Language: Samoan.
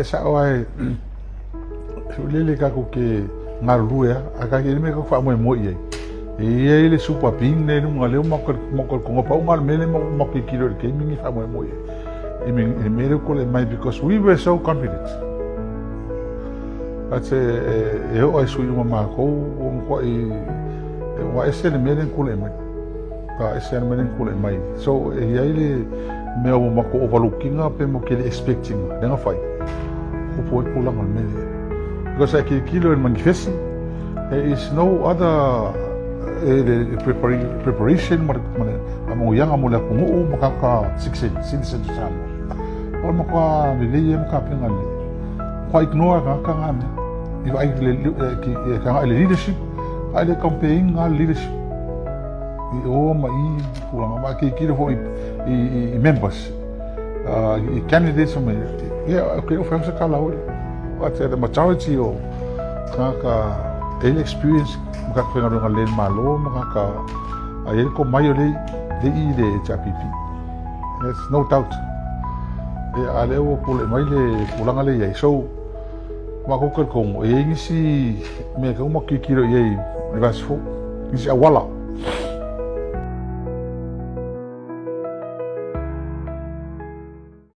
E sao ae lele tatou te galulue a a ke me ka faamoemoe i ai. E i ai le super being le luga leo ma ko ko pa unga me le ma ke kilo le ke mingi faamoemoe i ai. I me me le ko le mai because we were so confident. But e o ai sui uma mākou o mkoa i ua ese le mea le kule mai. Ka ese le mea le kule mai. So e i ai le mea ua matou overlookinga pe mo ke le expectinga le na fai. Kupu ai tulaga o le mea lea. Because a tilotilo i le manifesti, there is no other e le preparation ma le faamanuiaga mo le atunuu ma tagata citizen citizen o Samoa. O le matua lelei ia ma tapena lelei. Matua ignore e tagata na mea. I vaai i le agai i le leadership, a i le campaign a le leadership. I o ma i tulaga ma tilotilo foi i members, i candidates ma ia, okay, o whai se kala oi. But the majority o tagata e le experience ma ka whengaruanga le malo ma ka a i ko mai o le le i le HRPP. There's no doubt. E a le o pule mai le tulaga le iai. So, ma ko ka kongo e nisi me ka uma kikiro i ai le vasi fou. Nisi awala.